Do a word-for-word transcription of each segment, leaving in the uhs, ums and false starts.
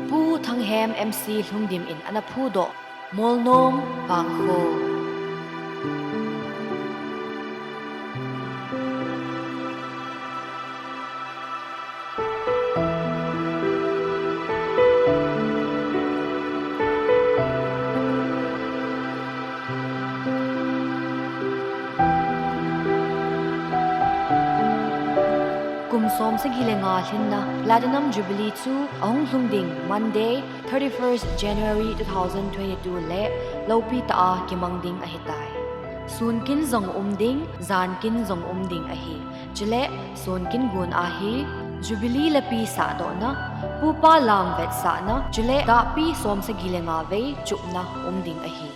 Pu Thanghem M C Lhungdim in ana phudoh, Molnom Vangkho. Kum som sagi le nga lhinna Platinum Jubilee chu ahung lhung ding Monday, thirty-first January two thousand twenty-two le lopi tah a kimang ding ahitai. Sunkin jong um ding, jankin jong um ding ahi. Chule, sunkin gun a hi Jubilee lapi sahdohna, pupa lam vetsahna, chule dahpi som sagi le nga vei chupna um ding ahi.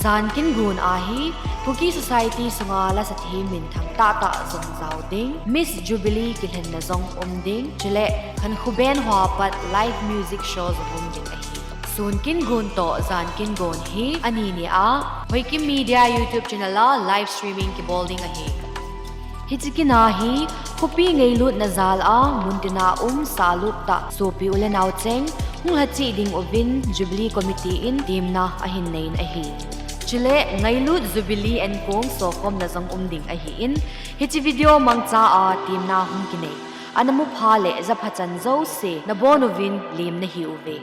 Jankin gun a hi Kuki Society sunga lasa thei minthang tahtah jong jao ding, Miss Jubilee kilhenna jong um ding, chule Khankhuben hoa pat live music show jong um ding ahi. Sunkin gun toh jankin gun hi ani ni a Hoikim Media YouTube channel a live streaming kibol ding ahi. Hiche kin a hi khopi ngailutna jal a muntina um sahlut tah sopi u le nao cheng hung lhachih ding uvin Jubilee Committee in temna ahin neiyin ahi. Chule ngailut Jubilee enkong sokhomna jong um ding ahin, hiche video mangcha a temna hung kinei ana mupha le japhachan jouse nabon uvin lem nahi uve.